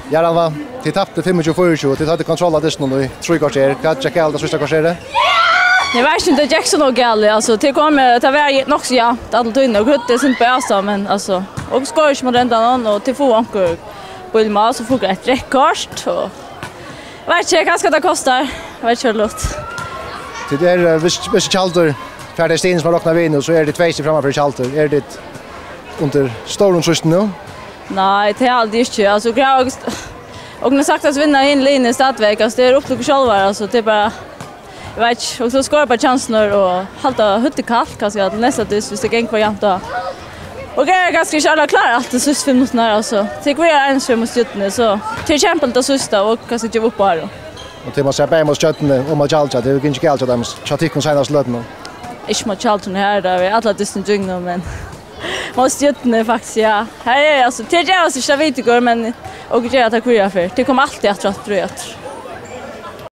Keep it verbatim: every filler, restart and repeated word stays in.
Ja, Rannvá, tit taptu fimmogtjúgu fýraogtjúgu, tit høvdu kontroll av dystinum í trý korter. Hvat gekk galt tað síðsta korterið? Eg veit ikki um tað gekk so nóg galið, altso, tit komu, tað var nokk so javnt alla tíðina, og høvdu eitt sindur avstað, men, altso, okur skoraðu ikki móti endanum, og tit fáa onkur bílmál, so fáa okur eitt reytt kort, og eg veit ikki, kanska tað kostar, eg veit ikki, hvat tað lýkur. Tit eru, eh, viss, viss Tjaldur fær tey stigini sum hann roknar við nú, so eru tit tvey stig framman fyri Tjaldur. Eru tit undir stórum trýsti nú? Nei, tað haldi eg ikki. Altso, okur hava, okur kunnu saktans vinna hini liðini stadigvekk. Altso, tað er upp til okur sjálvar, altso, tað er bara, eg veit ikki, okur skulu skora upp á kjansirnar og halda høvdið kalt, kanska, til næsta dyst, viss tað gongur javnt á. Okur eru kanska ikki allar klár altíð síðstu fimm minuttirnar, altso. Tit verða eins fyri móti Stjørnuni, so tað er kempiligt tað síðsta, og kanska geva upp á tað. Og tit mugu siga bæði móti Stjørnuni og móti Tjaldur, tað hevur gingið galið hjá teimum, hjá tykkum seinastu løtuna. Ikki móti Tjaldri her, tað er allar dystirnar gingnar, men móti Stjørnuni faktiskt, ja. Her er, altso, tit gera ikki tað við tykkum, men okur gera tað hvørja ferð. Tit koma altíð aftur, aftur og aftur.